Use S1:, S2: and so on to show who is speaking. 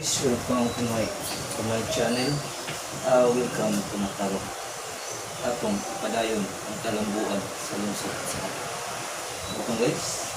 S1: Guys, welcome to my channel. Welcome to Matarong. Atong padayon ang kalambuan sa lungsod sa. Welcome, guys.